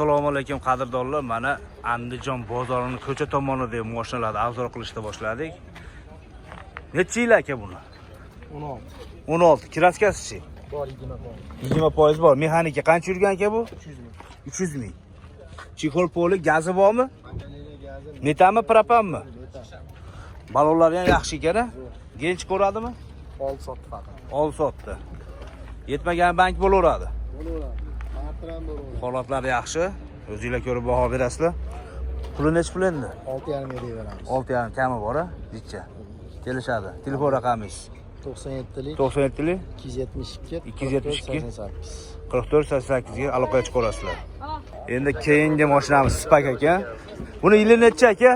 Assalomu alaykum, qadrdonlar. Mana Andijon bozorini ko'cha tomonidagi mashinalarni обзор qilishni boshladik. Necha yil, aka, buni? 16. 16. Краска sichi? Bor, 20%. 20% bor. Mexanika qancha yurgan, aka, bu? 300 ming. 300 ming. Чехол poli, gazi bormi? Panelli, gazi. Metanmi, propanmi? Metan. Balonlari ham yaxshi ekan, a? Gench ko'radimi? Oldi sotdi faqat. Oldi sotdi. Yetmagan bank bo'laveradi. Bo'laveradi. Barter ham bo'laveradi. Holatlari yaxshi. O'zinglar ko'rib baho berasizlar. Puli nechi pul endi? 6,5 ga beramiz. 6,5 kami bor, a? Jicha. Kelishadi. Telefon raqamingiz? 97lik 97lik 272 272 88. 44 88 ga aloqaga chiqarasizlar. Endi keyingi mashinamiz Spark aka. Buni yili necha, aka?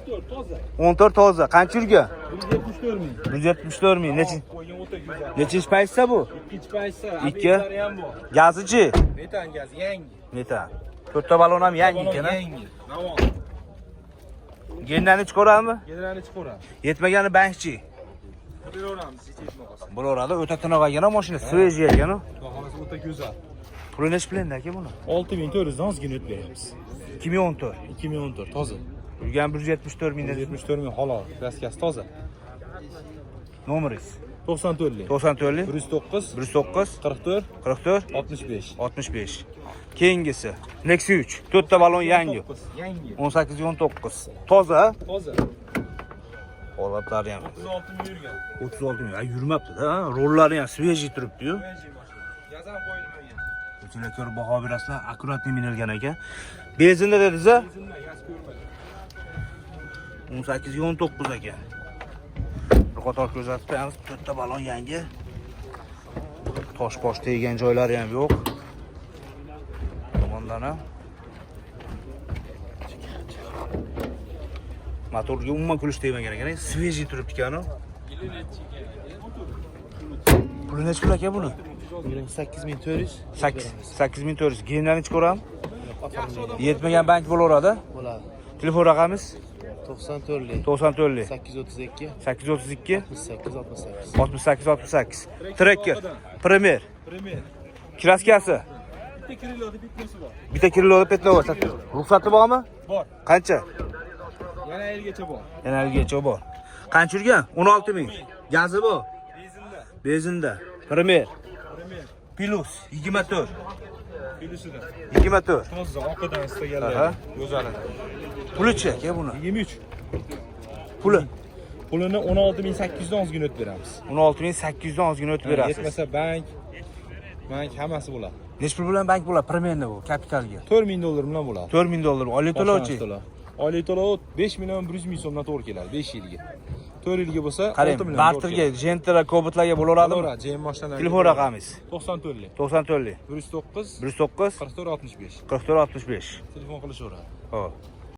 14 toza. 14 toza. Qancha yurgan? 174 ming. 174 ming. Necha Qo'ygan o'ta go'zal. nechinchi paytsa bu? Ikkinchi paytsa, Ikki. Obyektlari ham bor. Gazichi? Metan gazi yangi. Metan. To'rtta balon ham yangi ekan, a? Yangi. Ravon. Gendan chiqaradimi? Generalni chiqaradi. Yetmagani bankchi. Beraveramiz, hech yetmay qolsa. Bo'laveradi, o'ta tinoq ekan mashina, свежий ekan. Xudo xohlasa, o'ta go'zal. Puli nechi pul endi, aka, buni? 6400 dan ozgina o'tib beramiz. 2014. 2014 toza. Yurgan 174 ming. 174 ming halol. Краска si toza. Nomeringiz? 94lik. 94lik 109 109 44 44 65. 65. Keyingisi Nexia 3. To'rtta balon yangi. 19, yangi. 18 19. Toza. Toza. Holatlari ham. 36 ming yurgan. 36 ming. Ay, yurmabdi-da. Rollari ham свежий turibdi-yu. Свежий mashina. Gaz ham qo'yilmagan. O'zinglar ko'rib baho berasizlar. Аккуратный minilgan ekan. Benzinda dedingiz-a? Benzinda, gaz ko'rmagan. 18 19 ekan. Bir qator ko'rsatib qo'yamiz. To'rtta balon yangi. Tosh posh teggan joylari ham yo'q. Tomondan ham. Motorga umuman kulish tegmagan ekan. Свежий turibdi ekan. Puli nechi pul, aka, buni? 8400. 8 8400. Gendan nechi ko'ramiz? Yetmagan bank bo'laveradi. Bo'ladi. Telefon raqamingiz? 94lik 94lik 832 832 68 68. 68 68. Tracker Premier. Premier. Краска si? Bitta крыло da пятно si bor. Bitta крыло da пятно bor. Ruxsati bormi? Bor. Qancha? Yana yilgacha bor. Yana yilgacha bor. Qancha yurgan? 16 ming. Gazi bor. Benzinda. Benzinda. Premier. Premier. Plus 24. Plusida. 24. Toza, oqidan Aha. istaganlar. Go'zalini. Pulichi, aka, buni? 23. Puli Pulini 16 800 dan ozgina o'tib beramiz. 16 800 dan ozgina o'tib berasiz. Yetmasa bank, bank hammasi bo'ladi. Nechi pul bilan bank bo'ladi Premierni bu kapitalga? 4000 dollar bilan bo'ladi. 4000 dollar. Oylik to'lovchi. To'lov. Oylik to'lov 5 million 100 ming so'mdan to'g'ri keladi 5 yilga. 4 yilga bo'lsa 6 Qarang, million to'g'ri barterga, keladi. Gentra, Cobaltlarga bo'laveradimi? Bo'laveradi, JM mashinalarga. Telefon raqamingiz? 94lik 94lik 109 109 44 65. 44 65. Telefon qilishaveradi. Hop.